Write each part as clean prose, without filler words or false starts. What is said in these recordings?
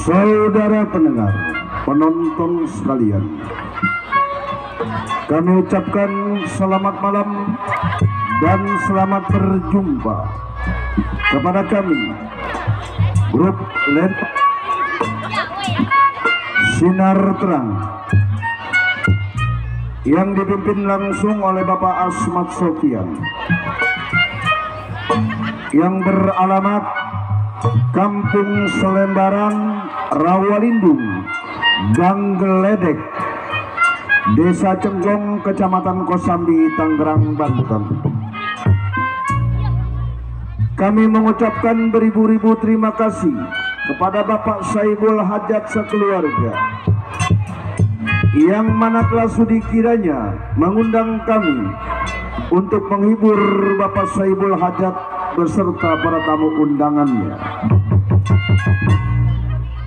Saudara pendengar, penonton sekalian, kami ucapkan selamat malam dan selamat berjumpa kepada kami grup LED Sinar Terang yang dipimpin langsung oleh Bapak Asmat Sofian, yang beralamat Kampung Selembaran, Rawalindung, Gang Geledek, Desa Cenggong, Kecamatan Kosambi, Tangerang, Banten. Kami mengucapkan beribu-ribu terima kasih kepada Bapak Saibul Hajat sekeluarga, yang mana telah sudi kiranya mengundang kami untuk menghibur Bapak Saibul Hajat beserta para tamu undangannya.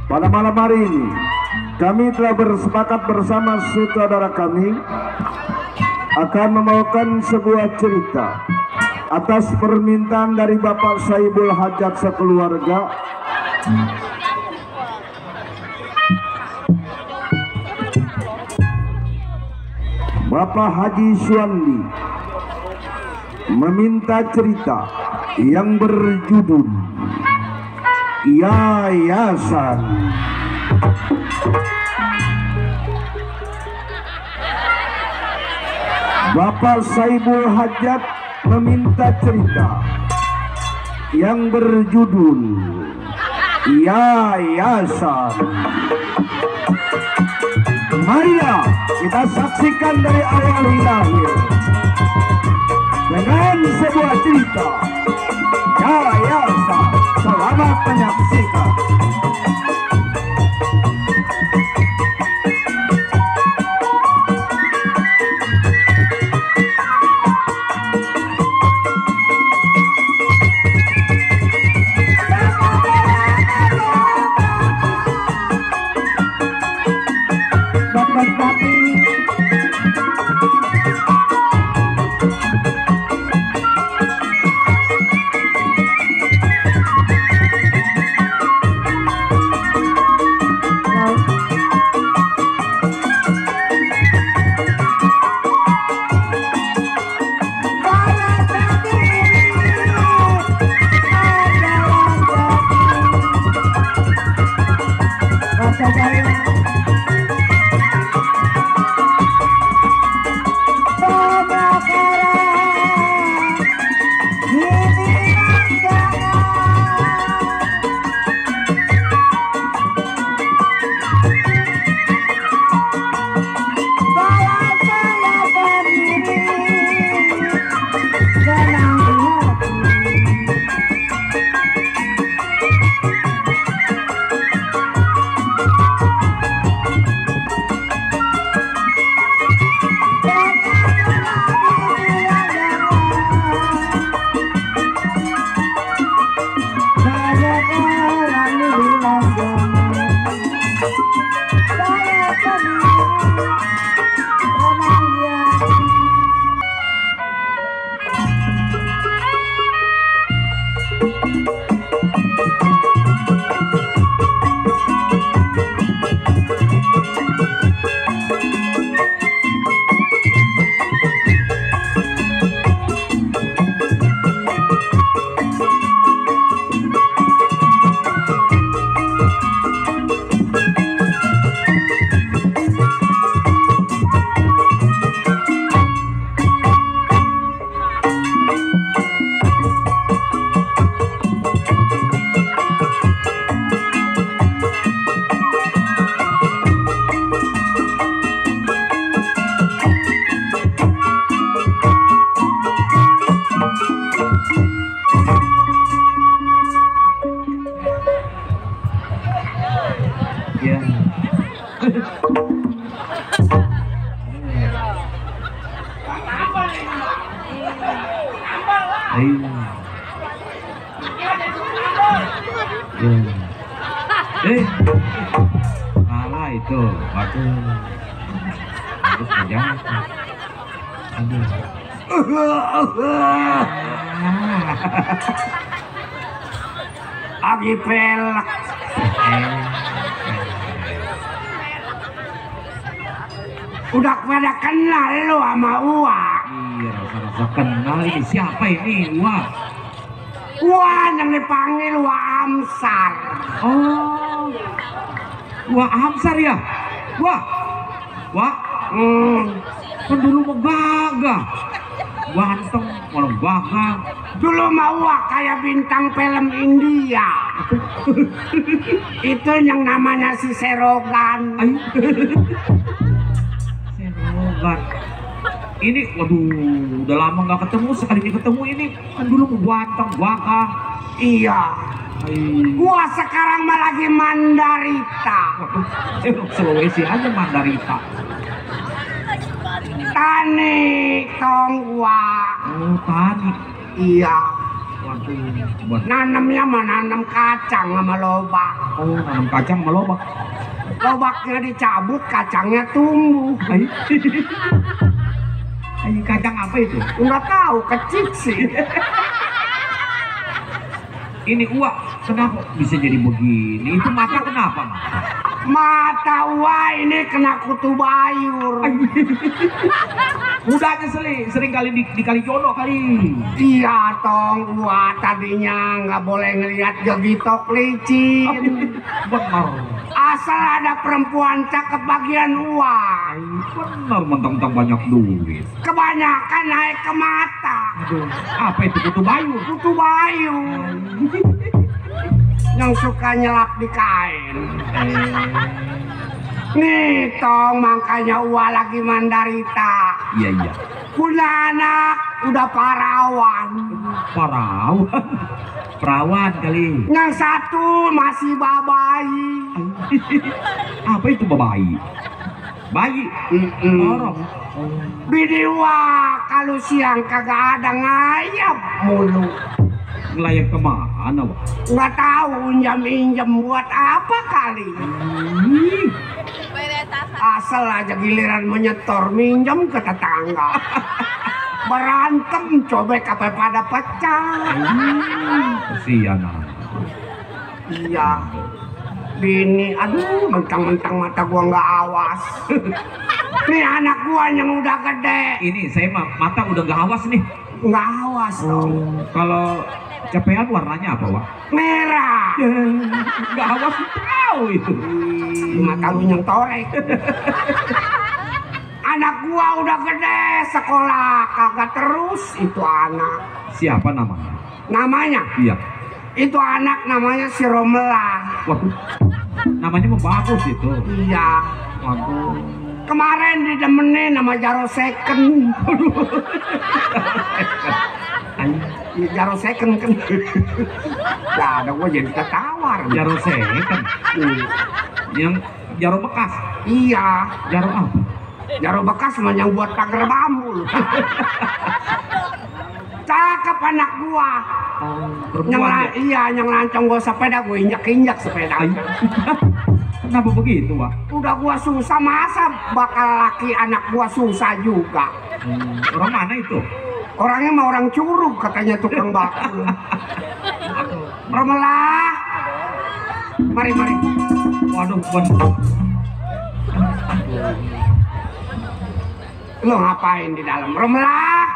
Pada malam hari ini kami telah bersepakat bersama saudara kami akan membawakan sebuah cerita atas permintaan dari Bapak Saibul Hajat sekeluarga. Bapak Haji Suwandi meminta cerita yang berjudul Yayasan. Bapak Saibul Hajat meminta cerita yang berjudul Yayasan. Marilah kita saksikan dari awal hingga akhir dengan sebuah cerita Yayasan. Selamat menyaksikan. Salah itu, waduh, harus jangan. Aduh. Agi pelak. Udah pada kenal lu sama Wak. Iya, rasa-rasa kenal ini. Siapa ini? Wah. Wah, yang dipanggil Wak Amsar. Oh. Wah, Amsar ya? Wah. Wah. Kan dulu mau gagah. Ganteng, malah gagah. Dulu mau Wak kayak bintang film India. Itu yang namanya si Serogan. Ayo. Serogan. Ini, waduh, udah lama nggak ketemu. Sekali ini ketemu ini kan dulu ganteng, gagah. Iya. Ayo. Gua sekarang mah lagi Mandarita. Waduh, Sulawesi aja Mandarita. Tani tong gua. Oh, tani. Iya. Waduh, buat Nanamnya mah nanam kacang sama lobak. oh, nanam kacang melobak. Lobaknya dicabut, kacangnya tumbuh. Ayo. Ayo, kacang apa itu? Nggak tahu, kecil sih. Ini Uak, kenapa bisa jadi begini? Itu mata kenapa, Mak? Mata Wak ini kena kutu bayur. Udah aja sering kali di kali jodoh kali. Iya tong Wak, tadinya nggak boleh ngelihat gegitok licin. Benar. Asal ada perempuan cakep bagian Wak. Benar, mentang-mentang banyak duit. Kebanyakan naik ke mata. Aduh, apa itu kutu bayur? Kutu bayur. Yang suka nyelap di kain. Nih tong, makanya Wak lagi Mandarita. Iya, iya. Punya anak udah parawan. Perawan. Perawan kali. Yang satu masih babai. Apa itu bayi? Bayi. Orang. Bini Wak kalau siang kagak ada ngayap mulu. Ngelayap kemana, Wak? Nggak tahu injam buat apa kali. Asal aja giliran menyetor minjem ke tetangga. Berantem cobek apa pada pecah. Kesian. Iya. Bini, aduh, mentang-mentang mata gua nggak awas. Nih anak gua yang udah gede. Ini saya mata udah gak awas nih. Nggak awas dong. Kalau capean warnanya apa, Wak? Merah. Gak awas tahu itu. Mata lu yang torek. Anak gua udah gede, sekolah kagak terus. Itu anak. Siapa namanya? Namanya? Iya. Itu anak namanya si Romela. Waduh, namanya mau bagus itu. Iya. Waduh. Kemarin didemenin sama Jaro Second. Jaro Second kan. Gak ada, gua jadi ketawar. Jaro second. Yang jaro bekas. Iya. Jaro apa? Jaro bekas mah yang buat pagar bambu. Cakep anak gua. Perempuan ya? Iya, yang lancong gua sepeda, gua injak-injak sepeda. Kenapa begitu, Wak? Udah gua susah, masa bakal laki anak gua susah juga. Orang mana itu? Orangnya mah orang Curug katanya, tukang bakul. Romela, mari. Waduh, waduh. Lo ngapain di dalam? Romela,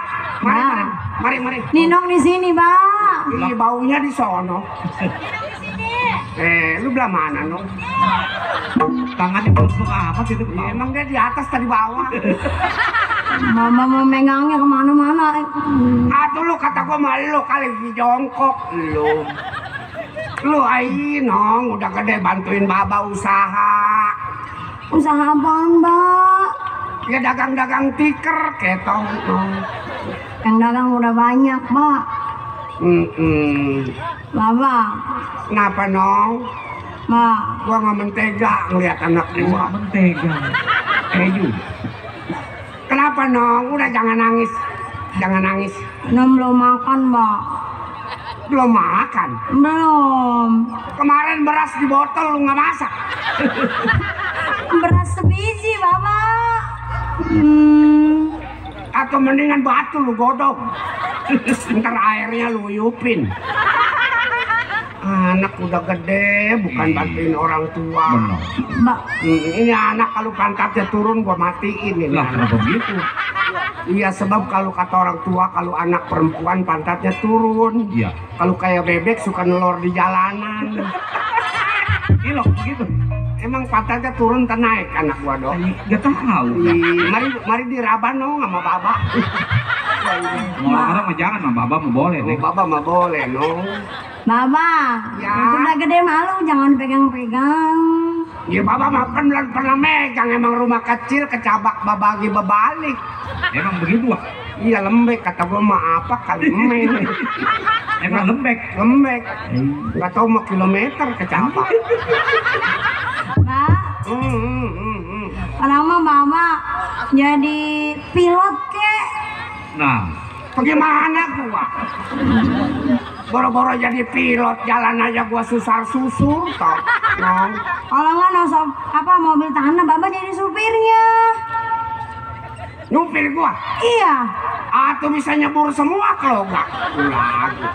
mari. Ninong di sini, Bang. Ih, baunya di sono. Lu belah mana, no? Tangannya belum amat itu. Ya, emang dia di atas tadi bawah. Mama mau megangnya kemana-mana. Aduh, lu kata gua mah lu kali di jongkok. Lu ai nong, udah gede bantuin baba usaha. Usaha apaan, Mbak? Ya dagang-dagang tiker ketong. Yang dagang udah banyak, Mbak. Bang. Kenapa nong? Mbak. Gua nggak mentega ngeliat anak gua. Mentega. Keju. Kenapa nong? Udah jangan nangis. Nom belum makan, Mbak. Belum makan? Belum. Kemarin beras di botol lu nggak masak? Beras sebiji, Bapak. Atau mendingan batu lu godok. Ntar airnya lu uyupin. Anak udah gede, bukan bantuin orang tua. Benar. Mbak, Ini anak kalau pantatnya turun gua matiin ini. Lah kenapa begitu? Iya, sebab kalau kata orang tua kalau anak perempuan pantatnya turun. Iya. Kalau kayak bebek suka nelor di jalanan. Ilok begitu. Emang pantatnya turun atau naik anak gua dong? Gak tahu. Mari diraban dong sama baba. Orang mah jangan, mah baba mau boleh Oh, nih. baba mah boleh dong. Baba, Ya. itu udah gede malu, jangan pegang-pegang. Ya baba mah pernah megang, emang rumah kecil kecabak babagi bebalik. Emang begitu ah. Iya lembek, kata gua mah apa kali emek. Emang lembek. Lembek, nggak tahu mau kilometer kecabak. Mbak, orang mah Baba jadi pilot kek. Nah, Bagaimana gua? Boro-boro jadi pilot, jalan aja gua susur-susur toh. Nong. Kalau nggak nosop apa mobil tahanan, Baba jadi supirnya. Nyupir gua. Iya, Atau bisa nyebur semua kalau enggak. Lagi.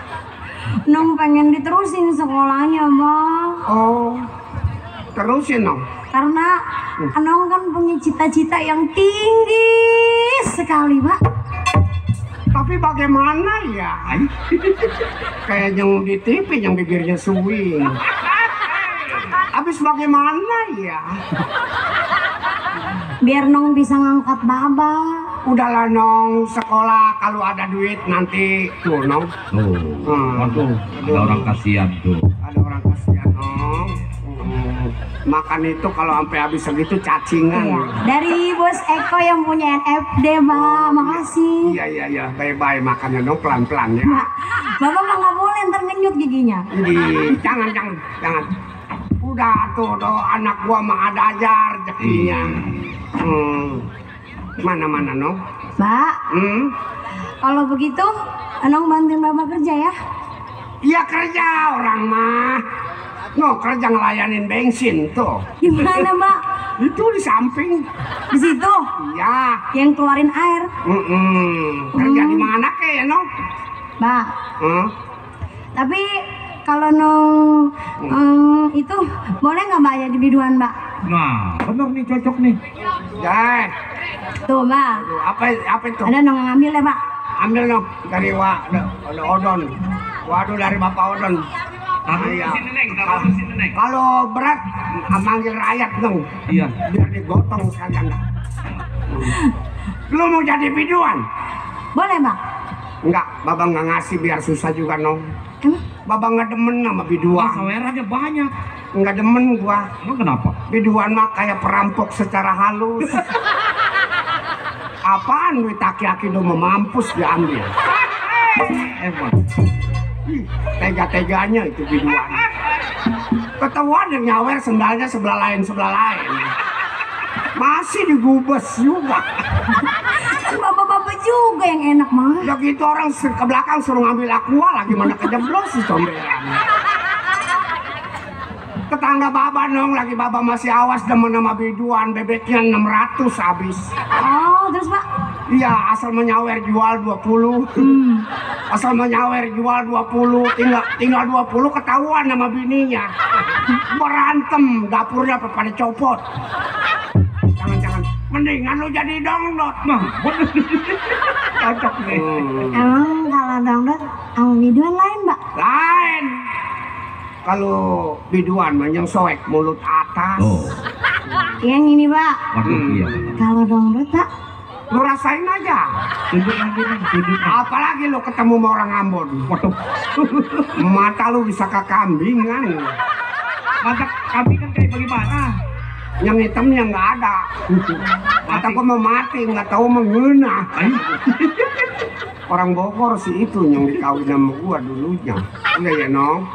Nong pengen diterusin sekolahnya, Bang. Oh. Terusin dong. Karena Nong kan punya cita-cita yang tinggi sekali, Pak. Tapi bagaimana ya? Kayak yang di TV yang bibirnya swing. Habis bagaimana ya? Biar Nong bisa ngangkat Baba. Udahlah Nong, sekolah kalau ada duit nanti tuh Nong. waduh, ada orang kasihan tuh. Ada orang kasihan Nong. Makan itu kalau sampai habis segitu cacingan. Iya. Dari Bos Eko yang punya NFD, Mbak. Makasih. Iya, bye-bye makannya dong pelan-pelan ya. Mbak, Bapak mah nggak boleh ntar ngenyut giginya. Jadi jangan. Udah tuh anak gua mah ada aja rezekinya. Mana Nong? Mbak, kalau begitu, Nong bantuin Bapak kerja ya. Iya kerja orang mah. No, kerja ngelayanin bensin tuh. Gimana, Mbak? Itu di samping. Di situ Iya. yang keluarin air. Kerja di mana ke ya, Nong? Mbak, Hah? tapi kalau Nong itu boleh nggak Mbak jadi biduan, Mbak? Nah, bener nih, cocok nih. Ya, Tuh, Mbak. apa itu? Ada Nong yang ngambil ya, Pak. Ambil Nong dari ada Odon. Waduh dari Bapak Odon. Taruh Iya. sini, Neng. Taruh sini, Neng. Kalau berat manggil rakyat Nong. Iya. Biar digotong sekalian. Lu mau jadi biduan? Boleh, Mbak? Enggak, Babang nggak ngasih biar susah juga Nong. Emang? Babang nggak demen sama Wah, biduan. sawerannya banyak. Nggak demen gua. Emang kenapa? Biduan mah kayak perampok secara halus. Apaan duit aki-aki udah mau mampus diambil. Emang. Ih, tega-teganya itu biduan. Ketahuan yang nyawer sendalnya sebelah lain. Masih digubes juga. Kan Bapak-bapak juga yang enak, mah. Udah gitu orang ke belakang suruh ngambil aqua lagi mana kejeblos si comberan. Tetangga Baba Nong lagi Baba masih awas demen sama biduan, bebeknya 600 habis. Oh, terus Pak? Iya, asal menyawer jual 20. Asal menyawer jual 20, tinggal 20 ketahuan sama bininya. Berantem, dapurnya pada copot. Jangan. Mendingan lu jadi dongdot. Nah, bener. Cocok nih. Emang kalau dangdut sama biduan lain, Mbak? Lain. Kalau biduan mah yang soek mulut atas. Oh, Yang ini, Pak. waduh, iya. Kalau dangdut, Pak, Lu rasain aja. Tunjuk lagi, Neng. Tunjuk. Apalagi lu ketemu sama orang Ambon. Waduh. Mata lu bisa kekambingan. Mata kami kan kayak bagaimana? Yang hitamnya nggak ada. Mata gua mau mati, nggak tahu mengena. Orang Bogor sih itu yang dikawin sama gua dulunya. Iya ya Nong.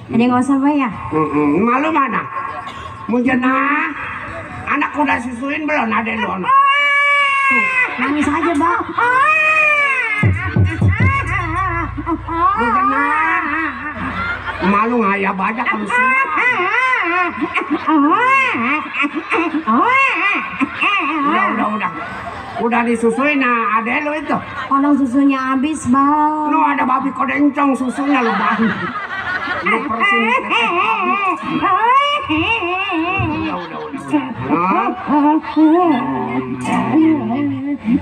jadi nggak usah Pak ya? Malu mana? Mujana, anak udah susuin belum? Ada lu anak. Nangis aja, Pak. Mujana, malu ngayap aja kalau sih. Udah disusuin nah ada lu itu. Orang susunya habis, Bang. Lu ada babi kodencong susunya lu bang. Lu persin teteh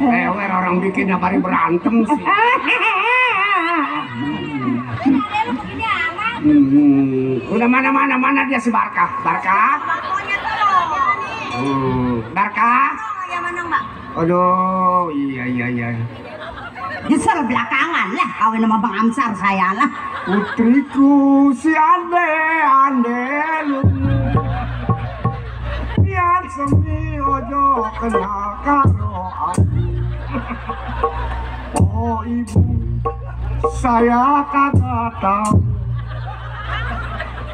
Lewer orang bikinnya bari berantem sih. Udah mana dia si Barka? Barka? Aduh, iya. Nyesel belakangan lah kawin sama Bang Amsar saya lah. Putriku si ande lu. Biar semi ojo kenal karo aku. Oh ibu, saya kagak tahu.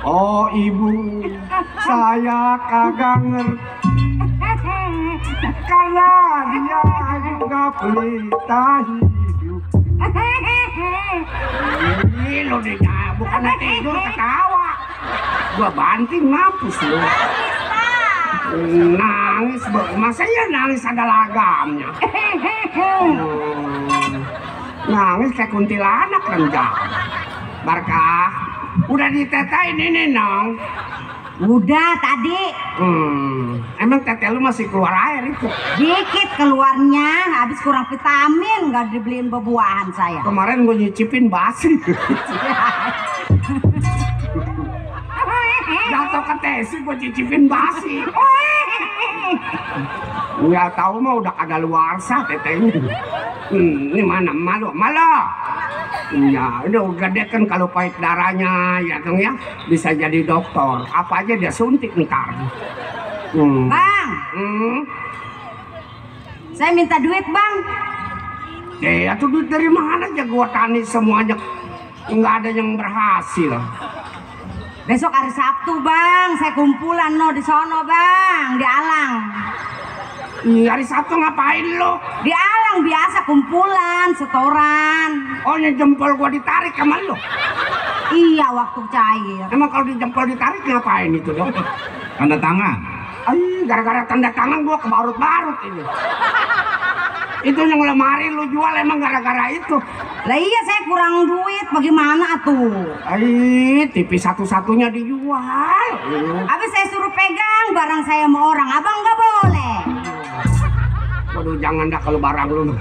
Oh ibu, saya kagak ngerti. Karena dia juga pelita hidup. Ini lo deh, bukan tidur ketawa. Gua banting mampus lo. Nangis, masa ya nangis ada lagamnya. Nangis kayak kuntilanak renjang. Barka, udah ditetain ini nong. Udah tadi. Emang teteh lu masih keluar air itu? Dikit keluarnya, habis kurang vitamin, nggak dibeliin buah-buahan saya. Kemarin gue nyicipin basi. Jatuh ke tesi gue nyicipin basi. Nggak tahu mah udah kagak luarsa tetehnya. Ini mana malu? Ya udah gede kan kalau pahit darahnya ya kan ya bisa jadi dokter. Apa aja dia suntik ntar. Bang, saya minta duit bang. Ya tuh duit dari mana aja gua tani semuanya nggak ada yang berhasil. Besok hari Sabtu bang, saya kumpulan di sono bang, di Alang. Hari Sabtu ngapain lo? Di Alang biasa kumpulan, setoran. Oh ini jempol gua ditarik sama lo? Iya waktu cair. Emang kalau di jempol ditarik ngapain itu dong? Tanda tangan. Gara-gara tanda tangan gua kebarut-barut ini. Itu yang lemari lu jual emang gara-gara itu? Lah iya saya kurang duit, bagaimana tuh? TV satu-satunya dijual. Habis saya suruh pegang barang saya sama orang, abang nggak boleh. Waduh jangan dah kalau barang lu.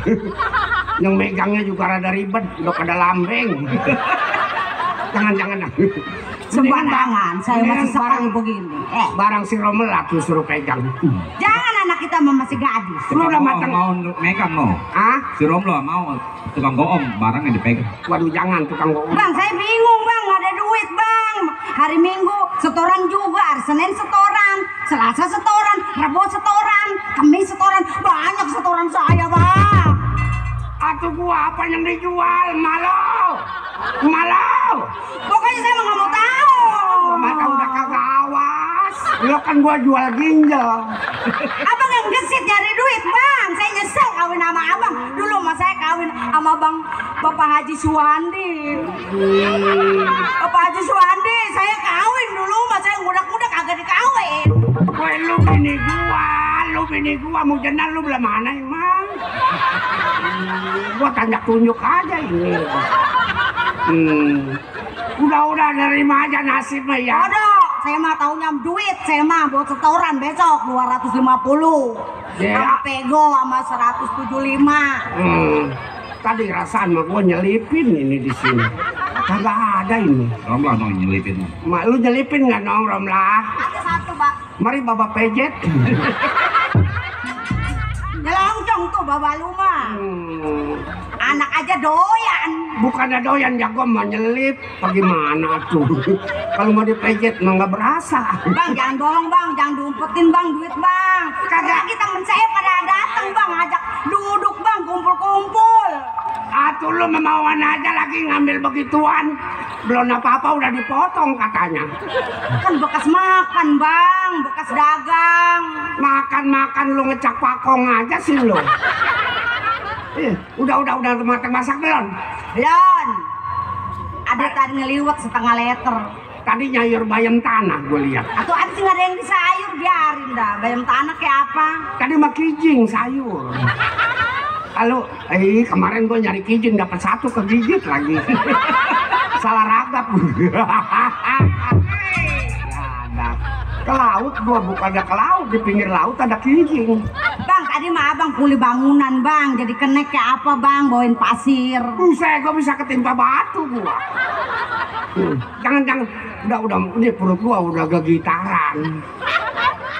Yang megangnya juga rada ribet, udah pada lambeng. Jangan. Sembarangan, saya masih sekali begini. Barang si Romel tuh suruh pegang. Jangan anak kita masih gadis. Lu udah matang. Mau megang no? Hah? Si Romlo mau tukang goong barang yang dipegang. Waduh jangan tukang goong. Bang saya bingung bang, nggak ada duit bang. Hari Minggu setoran juga, hari Senin setoran, Selasa setoran, Rabu setoran, Kamis setoran, banyak setoran saya bang. Atuh gua apa yang dijual? Malau. Pokoknya saya nggak mau tahu. Mata udah kagak awas. Lo kan gua jual ginjal. Abang yang gesit nyari duit bang. Saya nyesel kawin sama abang. Dulu mah saya kawin sama bang Bapak Haji Suwandi. Bapak Haji Suwandi saya kawin dulu mah saya ngudak-ngudak kagak dikawin. Woi lu bini gua mau jenal lu belah mana emang? Gua tanda tunjuk aja ini. Udah nerima aja nasibnya ya. Aduh, saya mah taunya duit, saya mah buat setoran besok 250. Sama pego sama 175. Tadi rasaan mah gua nyelipin ini di sini. Kagak ada ini. Romlah no nyelipin. Mak lu nyelipin nggak nong Romlah? Ada satu, Pak. Mari bapak pejet. Nyelongcong tuh bapak lu mah. Anak aja doyan. Bukannya doyan ya gua mau nyelip. Bagaimana tuh? Kalau mau dipejet mah nggak berasa. Bang jangan bohong bang, jangan diumpetin bang duit bang. Kagak kita saya pada datang bang, ajak duduk bang, kumpul-kumpul. Atuh lu memauan aja lagi ngambil begituan. Belum apa-apa udah dipotong katanya. Kan bekas makan bang, bekas dagang. Makan lu ngecak pakong aja sih lu. Udah matang masak belum? Belum. Ada tadi ngeliwat setengah liter. Tadi nyayur bayam tanah gue lihat. Atau ada sih nggak ada yang disayur, biarin dah. Bayam tanah kayak apa? Tadi mah kijing sayur. Lalu, kemarin gue nyari kijing dapat 1 kegigit lagi. Salah ragap. Ada. Ke laut gua bukannya ke laut, di pinggir laut ada kijing. Bang, tadi mah abang kuli bangunan bang, jadi kenek kayak apa bang, bawain pasir. Buset, gua bisa ketimpa batu gua. Jangan, udah, ini perut gua udah gegitaran.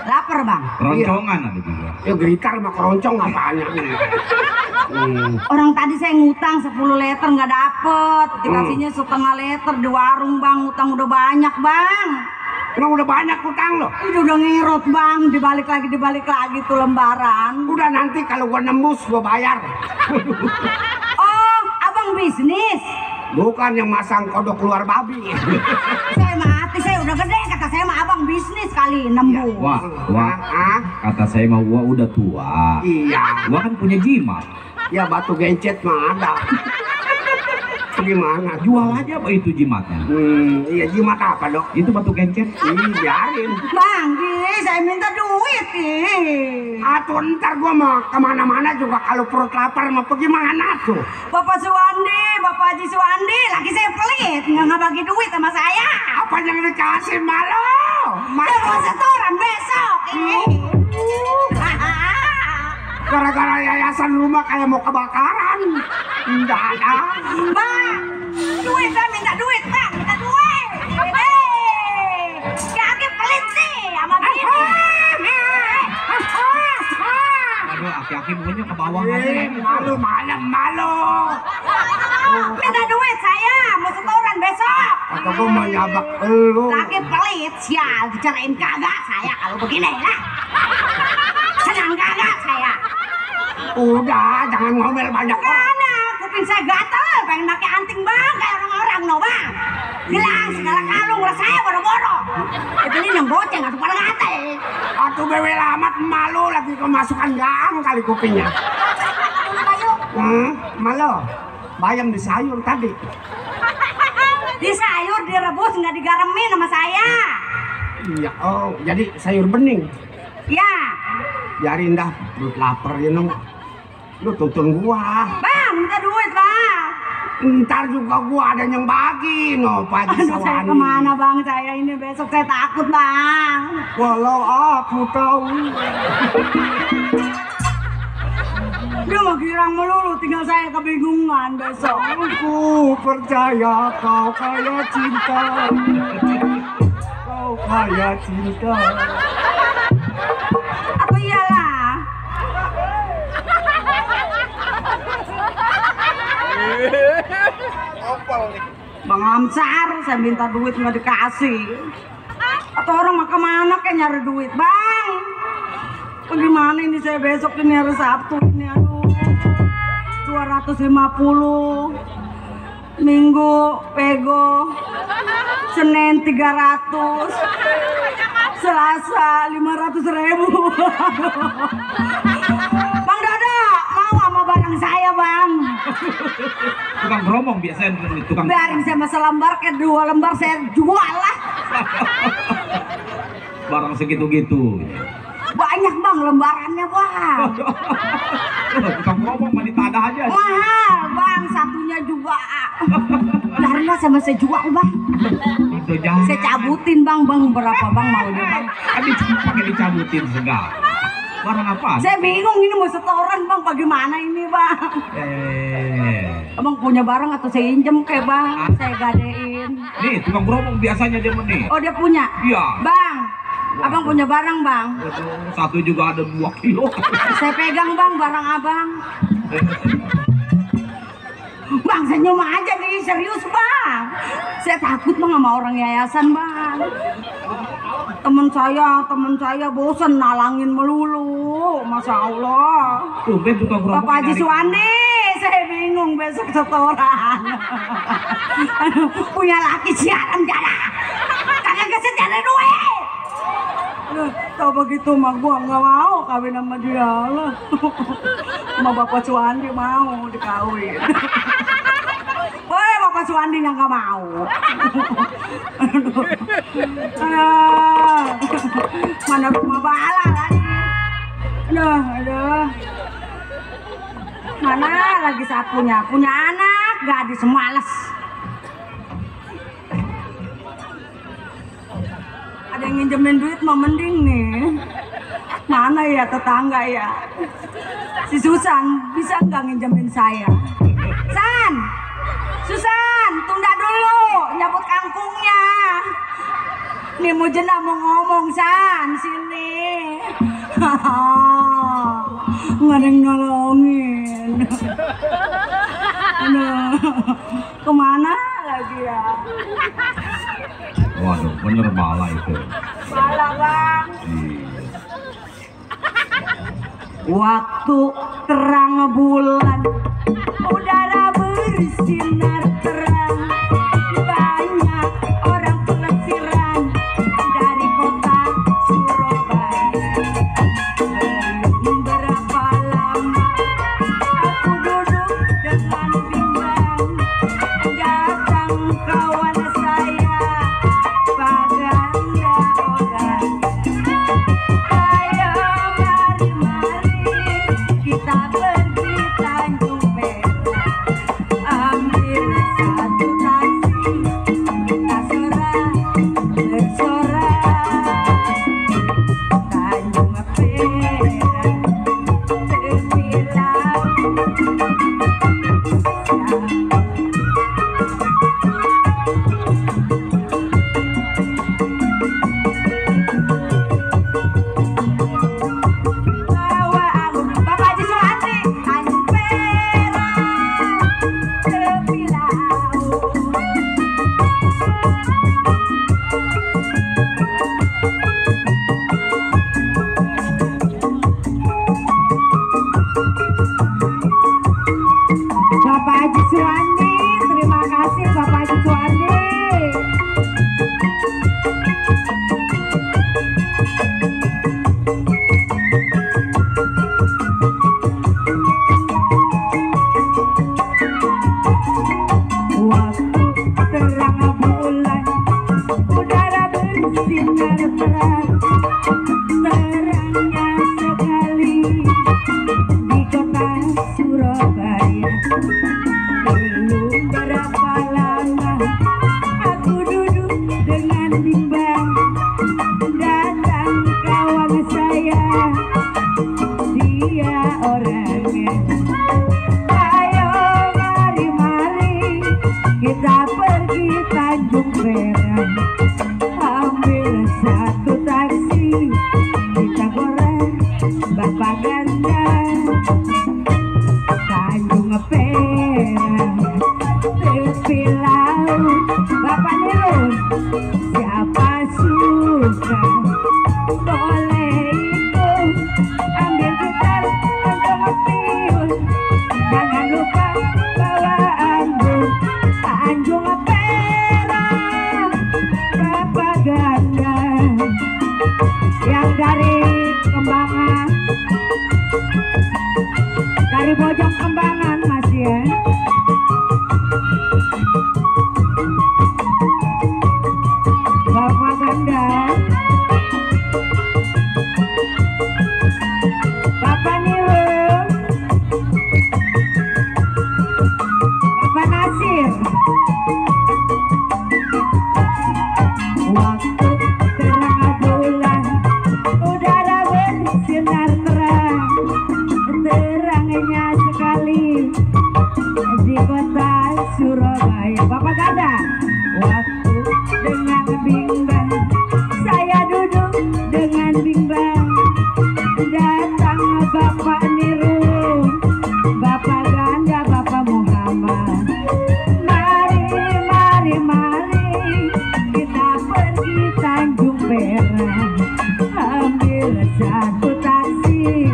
Lapar bang. Roncongan ada juga. Ya gitar sama keroncong apaan ya? Orang tadi saya ngutang 10 liter nggak dapet, dikasihnya setengah liter di warung bang, utang udah banyak bang. Emang udah banyak utang lo? Itu udah ngerot bang, dibalik lagi tuh lembaran. Udah nanti kalau gua nembus gua bayar. Oh, abang bisnis? Bukan yang masang kodok keluar babi. Saya mati, saya udah gede, kata saya mah abang bisnis kali, nembus. Wah, Ah? kata saya mah gua udah tua. Iya. Gua kan punya jimat. Ya batu gencet mah ada. Gimana? Jual aja apa itu jimatnya? Iya jimat apa dok? Itu batu gencet. Biarin. Bang, saya minta duit nih. Atuh ntar gua mau kemana-mana juga kalau perut lapar mau pergi mana tuh? Bapak Suwandi, Bapak Haji Suwandi, lagi saya pelit, nggak bagi duit sama saya. Apa yang dikasih malu? Saya mau setoran besok. Gara-gara yayasan rumah kayak mau kebakaran. Enggak ada. Bang, duit bang, minta duit bang, minta duit. Kaki pelit nih, sama bini. Aduh, aki-aki maunya ke bawah aja. Malu. Minta duit saya, mau setoran besok. Atau gua mau nyabak lu. Lagi pelit, sial, dicarain kagak saya kalau begini lah. Senang kagak saya. Udah, jangan ngomel banyak. Mana? Kuping saya gatel, pengen pakai anting bang, kayak orang-orang no bang. Hilang segala kalung, saya boro-boro. Itu ini yang boceng, atau pada ngate. Atuh bewe lamat malu lagi kemasukan gang kali kupingnya. Malu. Bayam di sayur tadi. Di sayur direbus nggak digaremin sama saya. Iya, oh, jadi sayur bening. Ya, Biarin dah, perut lapar ya nong. Lu tuntun gua. bang, minta duit bang. Ntar juga gua ada yang bagi no, Pak Haji Aduh, saya Sawani. kemana bang? Saya ini besok saya takut bang. Walau aku tahu. Dia mau girang melulu, tinggal saya kebingungan besok. Aku percaya kau kaya cinta. Kau kaya cinta. Apa iyalah? Bang Amsar, saya minta duit nggak dikasih. Atau orang mau kemana kayak nyari duit, bang? Bagaimana ini saya besok ini hari Sabtu ini, aduh. 250. Minggu pego. Senin 300. Selasa 500.000. Bang Dodo, mau sama barang saya bang? Tukang geromong biasanya tukang. Biarin saya masa lembar ke 2 lembar saya jual lah. Barang segitu-gitu. Banyak bang lembarannya bang. Tukang geromong mah ditadah aja. Mahal bang, satunya juga. Karena sama saya jual bang. Itu jangan. Saya cabutin bang, berapa bang maunya bang? Tadi pakai dicabutin segala. Barang apa? Saya bingung ini mau setoran bang, bagaimana ini bang? Abang punya barang atau saya injem kayak bang? Saya gadein. Nih tukang geromong biasanya dia nih. Oh dia punya? Iya. Bang, abang punya barang bang? Satu juga ada 2 kilo. Saya pegang bang, barang abang. Bang senyum aja nih, serius bang. Saya takut bang sama orang yayasan bang. Temen saya bosen nalangin melulu, masya Allah. Tumben tukang geromong. Bapak Haji Suwandi, saya bingung besok setoran. Punya laki siaran jalan, kagak keset ada duit. Tau begitu mah gua nggak mau kawin sama dia lah. Sama Bapak Suwandi mau dikawin. Woi Bapak Suwandi yang nggak mau. Mana rumah bala lagi. Aduh. Mana lagi sapunya? Punya anak, gadis malas. yang nginjemin duit mah mending nih. Mana ya tetangga ya? Si Susan bisa nggak nginjemin saya? San, Susan, tunda dulu nyabut kangkungnya. Nih Mujena mau ngomong, San, sini. Nggak ada yang nolongin. Aduh, kemana lagi ya? Waduh, bener bala itu. Bala bang. Waktu terang bulan, udara bersinar terang, banyak orang pelesiran dari kota Surabaya. Belum berapa lama aku duduk dengan bimbang, datang kawan saya, Baganda orang. Ayo mari-mari kita pergi Tanjung Perak, ambil satu taksi, kita bersorak Tanjung Perak, tepi bawa aku Bapak Haji Suhandi, Tanjung Perak, tepi laut. Bapak Haji Suhandi, terima kasih Bapak Haji Suhandi. Waktu terang bulan, udara bersinar terang, terangnya sekali di kota Surabaya. Belum berapa lama aku duduk dengan bimbang, datang kawan saya, dia orangnya. Ayo mari-mari kita pergi Tanjung Perak, ambil satu taksi, kita goreng Bapak Ganda. Tanjung Perak, tepi laut, Bapak Nirun, siapa suka boleh ikut, ambil gitar, kantong piul, jangan lupa bawa anggur. Tanjung Perak, Bapak Ganda, yang dari Kembangan, dari Bojong Kembangan Mas ya. Bapak Ganda, Bapak Nirun, Bapak Nasir. Waktu terang bulan, udara bersinar terang, terangnya sekali di kota Surabaya. Bapak Ganda, waktu dengan bimbang, saya duduk dengan bimbang, datang Bapak Nirun, Bapak Ganda, Bapak Muhammad. Mari kita pergi Tanjung Perak, ambil satu taksi,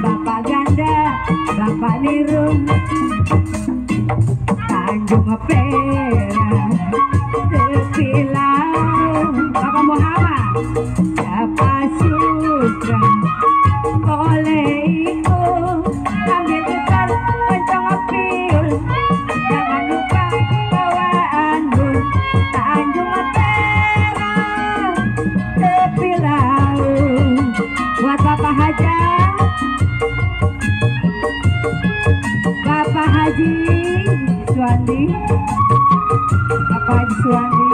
Bapak Ganda, Bapak Nirun, Tanjung Perak, tepi laut, Bapak Muhammad. Siapa suka boleh ikut, ambil gitar, kencang piul, jangan lupa bawa anggur. Tanjung Perak, tepi laut, buat Bapak Haja, Bapak Haji Suwandi, Bapak Haji Suwandi.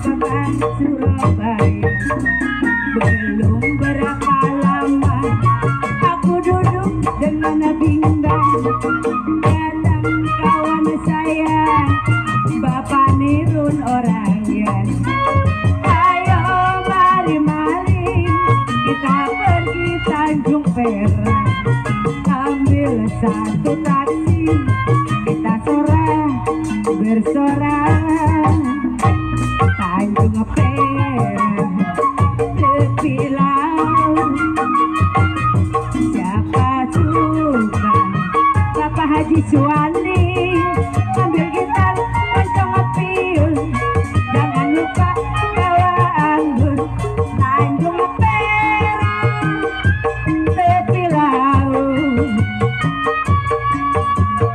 lapangan Surabaya. Belum berapa lama aku duduk dengan bimbang, datang kawan saya Bapak Nirun orangnya. Ayo mari kita pergi Tanjung Perak, ambil satu taksi, kita bersorak Tanjung Perak, tepi laut. Siapa suka Bapak Haji Suwandi, ambil gitar pancong apiul, jangan lupa bawa anggur. Tanjung Perak, tepi laut.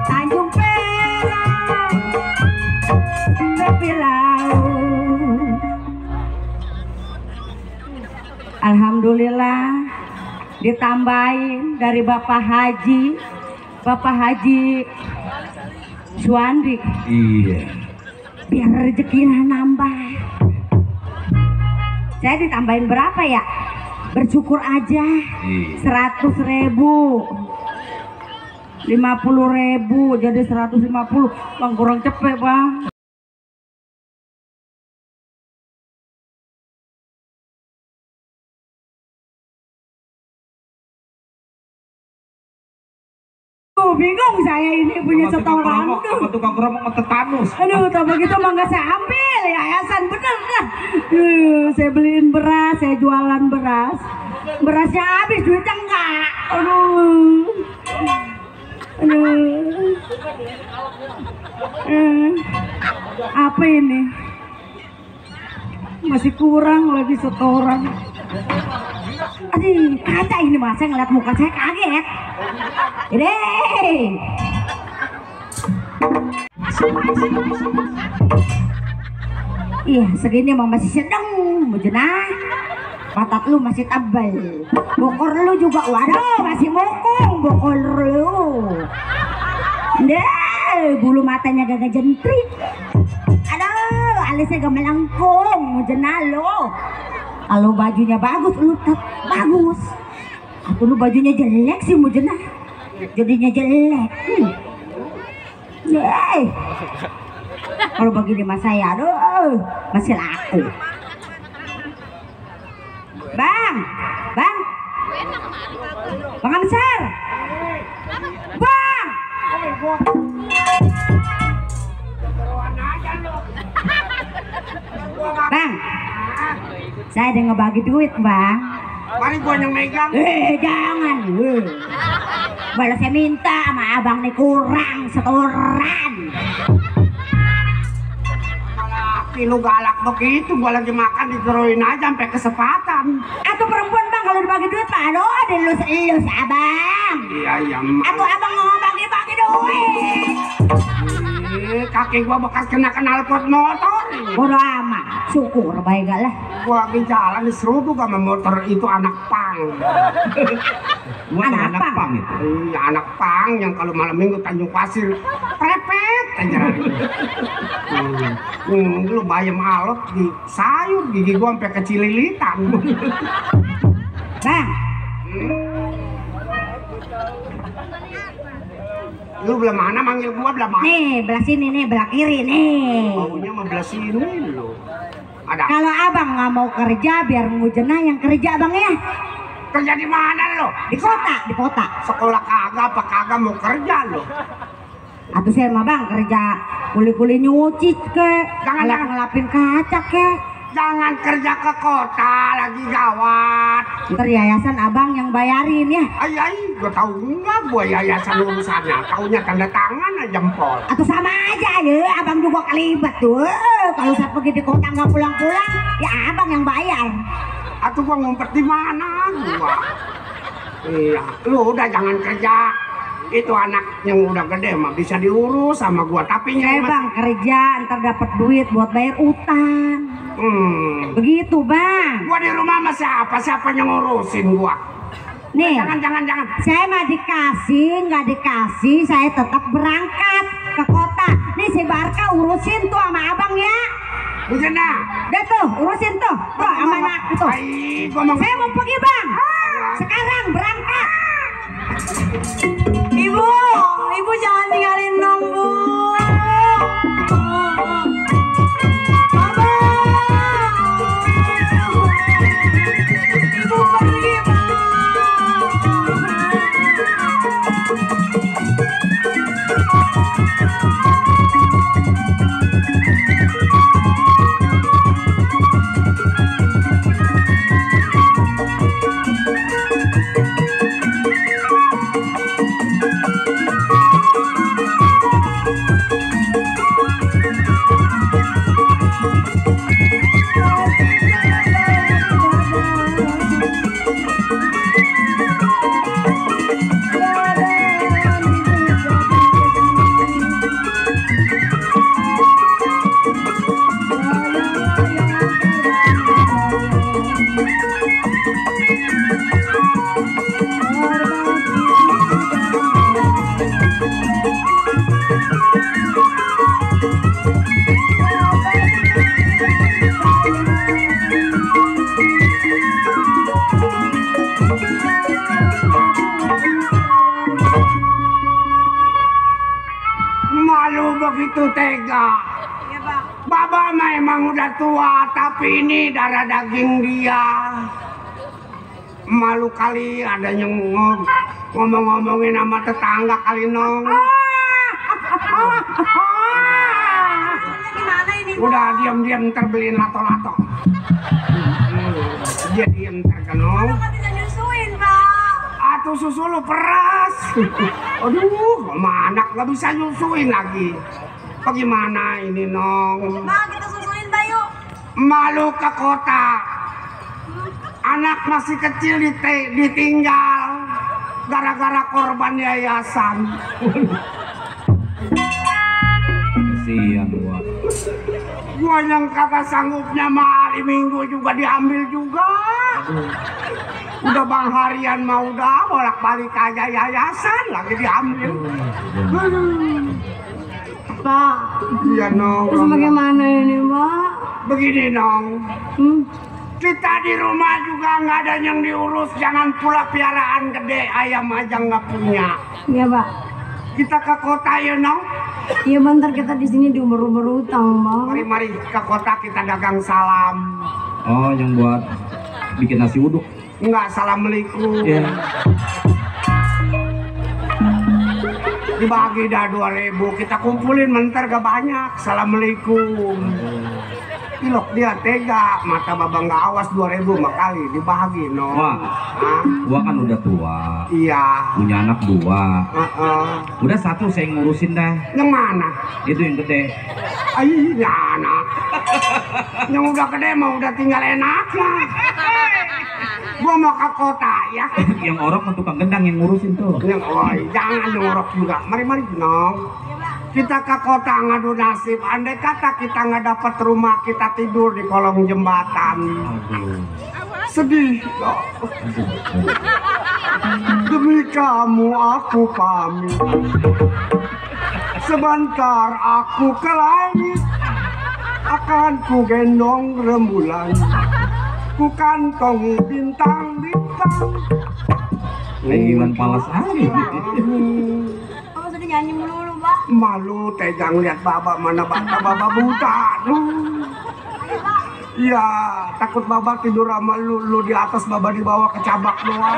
Tanjung Perak, tepi laut. Alhamdulillah ditambahin dari Bapak Haji Suwandi. Iya. Biar rezekinya nambah. Saya ditambahin berapa ya? Bersyukur aja. 100.000, 50.000 jadi 150. Bang kurang cepet bang. Bingung saya ini punya setoran tuh. Apa tukang kerama tetanus? Aduh, tak begitu mah nggak saya ambil yayasan bener dah. Saya beliin beras, saya jualan beras. Berasnya habis, duitnya enggak. Aduh. Apa ini? Masih kurang lagi setoran. Aduh, kaca ini mas, saya ngeliat muka saya kaget. Ini. Iya, segini mah masih sedang, Mujana. Patat lu masih tabel, bokor lu juga, waduh masih mokong bokor lu. Deh, bulu matanya gak jentrik. Aduh, alisnya gak melengkung, Mujana lu. Kalau bajunya bagus, lu tetap bagus. Aku lu bajunya jelek sih, Mujana. Jadinya jelek. Kalau begini mas saya, aduh, masih laku. Bang Amsar, Bang. Bang, saya ada ngebagi duit, Bang. Mari gua yang megang. Jangan. Balas saya minta sama abang nih kurang setoran. Laki lu galak begitu, gua lagi makan dikeroin aja sampai kesempatan. Atau perempuan bang kalau dibagi duit pak, aduh dilus-elus abang. Iya. Atau abang mau bagi-bagi duit. Kaki gua bekas kena knalpot motor. Bodo amat, syukur baik gak lah. Gua lagi jalan diseruduk sama motor itu anak pang. Anak pang itu. Iya, anak pang yang kalau malam minggu Tanjung Pasir prepet aja. Lu bayam alot di sayur, gigi gua sampai kecililitan. Bang, lu belah mana manggil gua, belah mana? nih belah sini nih, belah kiri nih. Baunya mah belah sini lu. Ada. Kalau abang nggak mau kerja, biar Mujana yang kerja bang ya. Kerja di mana lo? Di kota. Sekolah kagak apa kagak mau kerja lo? Atau saya mah bang kerja kuli-kuli nyuci ke, ngelapin kaca ke. Jangan kerja ke kota, lagi gawat. Ntar yayasan abang yang bayarin ya. Ay, gua tahu enggak gua yayasan urusannya. Taunya tanda tangan aja jempol. Atau sama aja ya, abang juga kelibat tuh. Kalau saya pergi di kota nggak pulang-pulang, ya abang yang bayar. Atau gua ngumpet di mana gua? Iya, lu udah jangan kerja. Itu anak yang udah gede mah bisa diurus sama gua, tapi Saya bang kerja ntar dapat duit buat bayar utang. Begitu bang. Gua di rumah sama siapa yang ngurusin gua? Nih, Jangan. saya mah dikasih nggak dikasih, saya tetap berangkat ke kota. Nih si Barka urusin tuh sama abang ya. Bagaimana? Udah tuh, urusin tuh. Tuh, amanah itu. Saya mau pergi, Bang. Sekarang berangkat. Ibu jangan tinggalin dong, Bu. Ibu pergi, Bang. Malu begitu tega. Iya, Bang. Baba memang udah tua, tapi ini darah daging dia. Malu kali ada yang ngomong-ngomongin sama tetangga kali nong. Gimana ini, Bang? Udah diam-diam ntar beliin lato-lato. Dia diam ntar kan nong. Kan bisa nyusuin, Bang. Atuh susu lu peras. Aduh, sama anak gak bisa nyusuin lagi. Bagaimana ini nong? Bang, kita susuin, Bayu. Malu ke kota. Anak masih kecil ditinggal gara-gara korban yayasan. Kasihan gua. Gua yang kagak sanggupnya mah hari Minggu juga diambil juga. Udah bang harian mau udah bolak-balik aja yayasan lagi diambil. Pak, Iya nong. terus bagaimana ini, Pak? Begini nong. Kita di rumah juga nggak ada yang diurus, jangan pula piaraan gede ayam aja nggak punya. Iya, Pak. Kita ke kota ya nong. Iya, bentar kita di sini diumur-umur utang, Bang. Mari ke kota kita dagang salam. Oh, yang buat bikin nasi uduk. Enggak, assalamualaikum. Iya. Dibagi dah 2.000, kita kumpulin mentar gak banyak. Assalamualaikum. Ilok dia tega, mata babang gak awas 2.000 makali dibagi no. Wah, Hah? gua kan udah tua, Iya. punya anak 2. Heeh. Udah 1 saya ngurusin dah. Yang mana? Itu yang gede. Iya anak. Yang udah gede mah udah tinggal enaknya. Gua mau ke kota ya. Yang orok kan tukang gendang yang ngurusin tuh. Yang jangan ngorok juga. Mari nong. Kita ke kota ngadu nasib. Andai kata kita nggak dapat rumah, kita tidur di kolong jembatan. Aduh. Sedih. Demi kamu aku pamit. Sebentar aku ke langit. Akan ku gendong rembulan. Ku kantongi bintang-bintang. Kayak Iwan Fals aja. Kamu sudah nyanyi melulu, Pak. Malu tegang lihat baba, mana baba buta. Iya, takut baba tidur sama lu di atas, baba di bawah kecabak doang.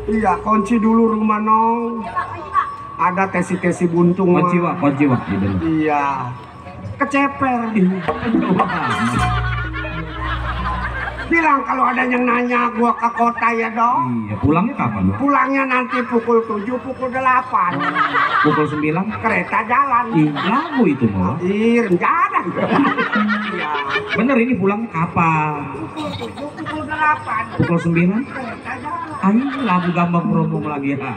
Iya, kunci dulu rumah nong. Ada tesi-tesi buntung. Kunci wak. Iya, keceper. Bilang kalau ada yang nanya gua ke kota ya dong. Iya, pulangnya kapan? Wak? Pulangnya nanti pukul 7, pukul 8. Pukul 9? Kereta jalan. Ih, lagu itu mau. Ih, rencana. Iya. Bener ini pulangnya kapan? Pukul 7, pukul 8. Pukul 9? Kereta jalan. Ayo lagu gampang promo lagi ya.